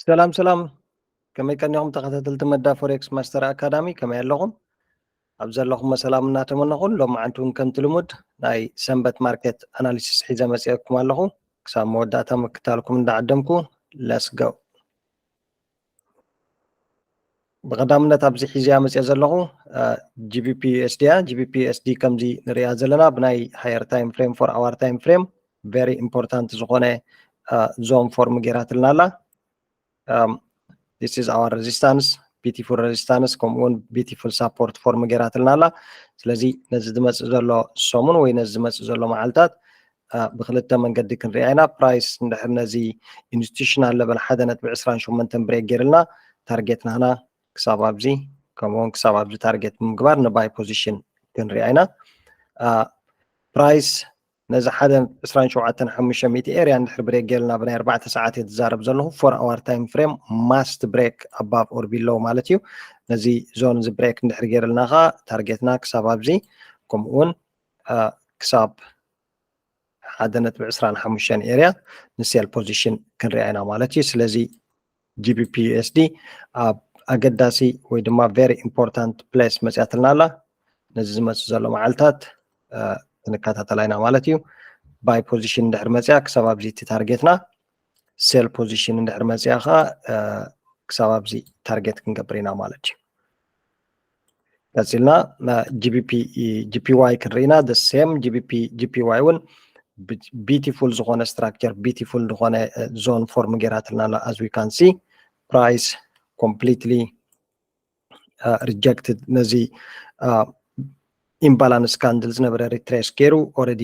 ሰላም ሰላም፣ ከመይ ቀኒኹም ተኸታተልቲ መዳ ፎሬክስ ማስተር ኣካዳሚ? ከመይ ኣለኹም? ኣብ ዘለኹም ሰላም እናተመነኹ፣ ሎማዓንቲ እውን ከምቲ ልሙድ ናይ ሰንበት ማርኬት ኣናሊሲስ ሒዘ መፅኤኩም ኣለኹ። ክሳብ መወዳእታ ምክታልኩም እንዳዓደምኩ፣ let's go። ብቐዳምነት ኣብዚ ሒዝያ መፅኤ ዘለኹ ጂቢፒ ዩኤስዲ እያ። ጂቢፒ ዩኤስዲ ከምዚ ንሪኣ ዘለና ብናይ ሃየር ታይም ፍሬም፣ ፎር ኣወር ታይም ፍሬም፣ very important ዝኾነ ዞን ፎርም ገይራትልና ኣላ። This is our resistance, beautiful resistance፣ ከምኡ እውን beautiful support ፎርም ገይራትልና ኣላ። ስለዚ ነዚ ዝመፅእ ዘሎ ሰሙን ወይ ነዚ ዝመፅእ ዘሎ መዓልታት ብክልተ መንገዲ ክንሪኣ ኢና። ፕራይስ እንድሕር ነዚ ኢንስቲቱሽናል ለበል ሓደ ነጥቢ ዕስራን ሸሞንተን ብሬክ ገይርልና፣ ታርጌት ናህና ክሳብ ኣብዚ፣ ከምኡውን ክሳብ ኣብዚ ታርጌት ብምግባር ንባይ ፖዚሽን ክንሪኣ ኢና። ፕራይስ ነዚ ሓደ ዕስራን ሸውዓተን ሓሙሽተ ሚእቲ ኤርያ እንድሕር ብሬክ ገይርልና፣ ብናይ ኣርባዕተ ሰዓት እየ ዝዛረብ ዘለኹ፣ ፎር ኣወር ታይም ፍሬም ማስት ብሬክ ኣባቭ ኦር ቢሎው ማለት እዩ። ነዚ ዞን እዚ ብሬክ እንድሕር ገይርልና ኸዓ ታርጌትና ክሳብ ኣብዚ፣ ከምኡውን ክሳብ ሓደ ነጥቢ ዕስራን ሓሙሽተን ኤርያ ንሴል ፖዚሽን ክንሪኣ ኢና ማለት እዩ። ስለዚ ጂቢፒ ዩኤስዲ ኣብ ኣገዳሲ ወይ ድማ very important ፕሌስ መፅያትልና ኣላ። ነዚ ዝመፅእ ዘሎ መዓልታት ክንከታተላ ኢና ማለት እዩ። ባይ ፖዚሽን እንድሕር መፅያ ክሳብ ኣብዚ እቲ ታርጌትና፣ ሴል ፖዚሽን እንድሕር መፅያ ከዓ ክሳብ ኣብዚ ታርጌት ክንገብር ኢና ማለት እዩ። ቀፂልና ጂቢፒ ጂፒዋይ ክንርኢ ኢና። The same ጂቢፒ ጂፒዋይ እውን ቢቲፉል ዝኾነ ስትራክቸር፣ ቢቲፉል ዝኾነ ዞን ፎርም ገይራትልና ኣላ። As we can see, price completely rejected ነዚ ኢምባላንስ ካንድል ዝነበረ ሪትሬስ ገይሩ ኦረዲ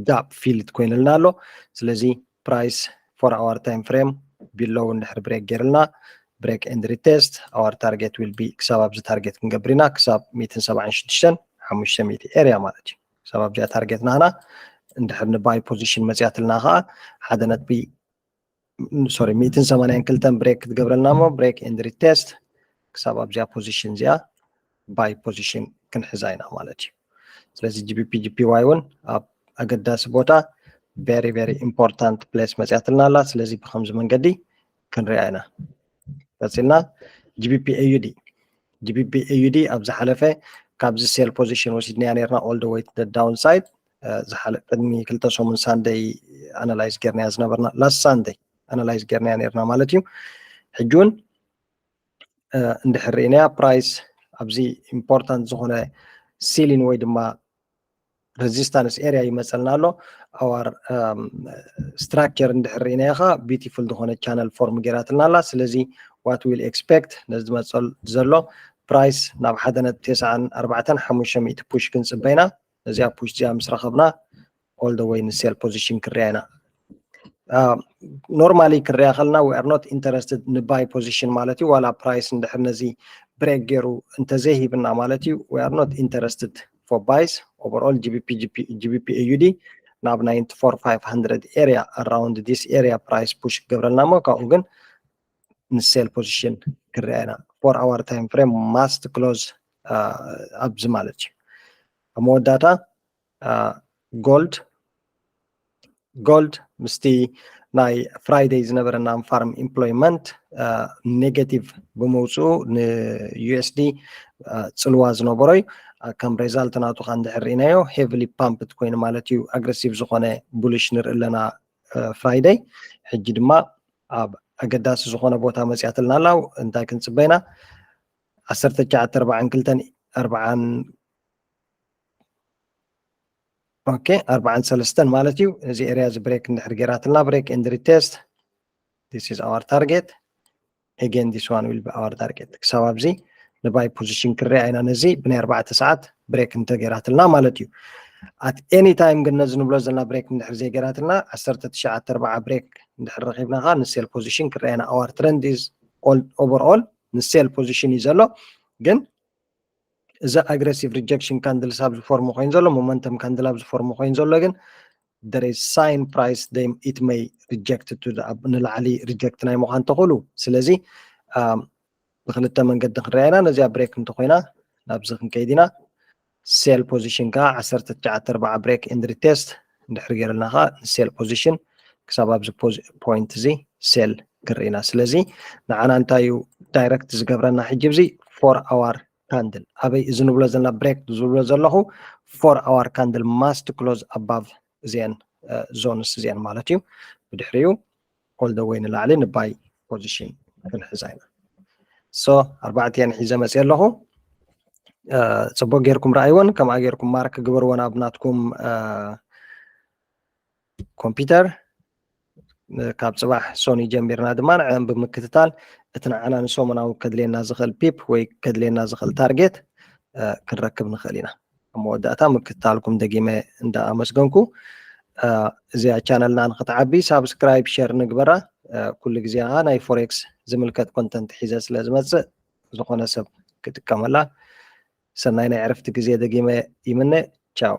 ጋፕ ፊልድ ኮይንልና ኣሎ። ስለዚ ፕራይስ ፎር ኣወር ታይም ፍሬም ቢሎው እንድሕር ብሬክ ገይርልና፣ ብሬክ ኤንድ ሪቴስት፣ ኣወር ታርጌት ዊል ቢ፣ ክሳብ ኣብዚ ታርጌት ክንገብር ኢና፣ ክሳብ ሚእትን ሰብዓን ሽዱሽተን ሓሙሽተ ሚእቲ ኤርያ ማለት እዩ። ክሳብ ኣብዚኣ ታርጌት ናህና እንድሕር ንባይ ፖዚሽን መፅያትልና ከዓ ሓደ ነጥቢ ሶሪ ሚእትን ሰማንያን ክልተን ብሬክ ክትገብረልና እሞ ብሬክ ኤንድ ሪቴስት ክሳብ ኣብዚኣ ፖዚሽን እዚኣ ባይ ፖዚሽን ክንሕዛ ኢና ማለት እዩ። ስለዚ ጂቢፒ ጂፒዋይ እውን ኣብ ኣገዳሲ ቦታ very very important ፕሌስ መፅያትልና ኣላ። ስለዚ ብከምዚ መንገዲ ክንሪኣ ኢና። ቀፂልና ጂቢፒ ኤዩዲ ጂቢፒ ኤዩዲ ኣብ ዝሓለፈ ካብዚ ሴል ፖዚሽን ወሲድናያ ነርና all the way to the downside። ዝሓለ ቅድሚ ክልተ ሰሙን ሳንደይ ኣናላይዝ ጌርናያ ዝነበርና፣ ላስት ሳንደይ ኣናላይዝ ጌርናያ ነርና ማለት እዩ። ሕጂ እውን እንድሕር ርኢናያ ፕራይስ ኣብዚ ኢምፖርታንት ዝኾነ ሲሊን ወይ ድማ ሬዚስታንስ ኤርያ ይመፀልና ኣሎ። ኣዋር ስትራክቸር እንድሕር ርኢናያ ከዓ ቢቲፉል ዝኾነ ቻነል ፎርም ገይራትልና ኣላ። ስለዚ what will expect ነዚ ዝመፀል ዘሎ ፕራይስ ናብ ሓደ ነጥቢ ተስዓን ኣርባዕተን ሓሙሽተ ሚእቲ ፑሽ ክንፅበ ኢና። ነዚኣ ፑሽ እዚኣ ምስ ረኸብና all the way ንሴል ፖዚሽን ክርያ ኢና። ኖርማሊ ክርያ ከለና we are not interested ንባይ ፖዚሽን ማለት እዩ። ዋላ ፕራይስ እንድሕር ነዚ ብሬክ ገይሩ እንተዘይሂብና ማለት እዩ we are not interested for buys። Overall ጂቢፒ ጂቢፒ ኤዩዲ ናብ ናይንቲ ፎር ፋይቭ ሃንድረድ ኤርያ፣ ኣራውንድ ዲስ ኤርያ ፕራይስ ፑሽ ክገብረልና እሞ ካብኡ ግን ንሴል ፖዚሽን ክርያ ኢና። ፎር ኣወር ታይም ፍሬም ማስት ክሎዝ ኣብዚ ማለት እዩ። ኣብ መወዳእታ ጎልድ ጎልድ ምስቲ ናይ ፍራይደይ ዝነበረና ፋርም ኢምፕሎይመንት ኔጋቲቭ ብምውፅኡ ንዩኤስዲ ፅልዋ ዝነበሮ እዩ። ከም ሬዛልት ናቱ ከዓ እንድሕር ርኢናዮ ሄቪሊ ፓምፕድ ኮይኑ ማለት እዩ። ኣግረሲቭ ዝኾነ ቡሊሽ ንርኢ ኣለና ፍራይደይ። ሕጂ ድማ ኣብ ኣገዳሲ ዝኾነ ቦታ መፅያትልና ኣላ። እንታይ ክንፅበ ኢና? ዓሰርተ ትሽዓተ ኣርባዓን ክልተን ኣርባዓን ኦኬ ኣርባዓን ሰለስተን ማለት እዩ። እዚ ኤርያ እዚ ብሬክ እንድሕር ገይራትና ብሬክ ኤንድ ሪቴስት this is our target. Again this one will be our target። ክሳብ ኣብዚ ንባይ ፖዚሽን ክርያ ኢና። ነዚ ብናይ ኣርባዕተ ሰዓት ብሬክ እንተገይራትልና ማለት እዩ። ኣት ኤኒ ታይም ግን ነዚ ንብሎ ዘለና ብሬክ እንድሕር ዘይገይራትልና ዓሰርተ ትሽዓተ ኣርባዓ ብሬክ እንድሕር ረኺብና ከዓ ንሴል ፖዚሽን ክርያ ኢና። ኣዋር ትረንድ ኢዝ ኦቨርኦል ንሴል ፖዚሽን እዩ ዘሎ። ግን እዚ ኣግረሲቭ ሪጀክሽን ካንድልስ ኣብዚ ፎርም ኮይኑ ዘሎ፣ ሞመንተም ካንድል ኣብዚ ፎርም ኮይኑ ዘሎ ግን there is sign price they it may reject to the up ንላዕሊ ሪጀክት ናይ ምዃን ተኽእሉ። ስለዚ ብክልተ መንገዲ ክንሪኣ ኢና። ነዚኣ ብሬክ እንተኮይና ናብዚ ክንከይድ ኢና። ሴል ፖዚሽን ከዓ ዓሰርተ ትሽዓተ ኣርባዓ ብሬክ ኤንድ ሪቴስት እንድሕር ገይርልና ከዓ ንሴል ፖዚሽን ክሳብ ኣብዚ ፖይንት እዚ ሴል ክርኢና። ስለዚ ንዓና እንታይ እዩ ዳይሬክት ዝገብረና ሕጂ? እዚ four hour candle ኣበይ እዚ ንብሎ ዘለና፣ ብሬክ ዝብሎ ዘለኹ four hour candle must close above እዚአን ዞንስ እዚአን ማለት እዩ። ብድሕሪኡ all the way ንላዕሊ ንባይ ፖዚሽን ክንሕዛ ኢና። ሶ ኣርባዕቲአን ሒዘ መፅእ ኣለኹ። ፅቡቅ ጌርኩም ረኣይወን፣ ከምኣ ጌርኩም ማርክ ግበርወን ኣብ ናትኩም ኮምፒውተር። ካብ ፅባሕ ሶኒ ጀሚርና ድማ ንዕን ብምክትታል እቲ ንዓና ንሰሙናዊ ከድልየና ዝኽእል ፒፕ ወይ ከድልየና ዝኽእል ታርጌት ክንረክብ ንኽእል ኢና። ኣብ መወዳእታ ምክትታልኩም ደጊመ እንዳ ኣመስገንኩ፣ እዚኣ ቻነልና ንክትዓቢ ሳብስክራይብ ሸር ንግበራ። ኩሉ ግዜ ከዓ ናይ ፎሬክስ ዝምልከት ኮንተንት ሒዘ ስለ ዝመፅእ ዝኾነ ሰብ ክጥቀመላ። ሰናይ ናይ ዕረፍቲ ግዜ ደጊመ ይምነ። ቻው።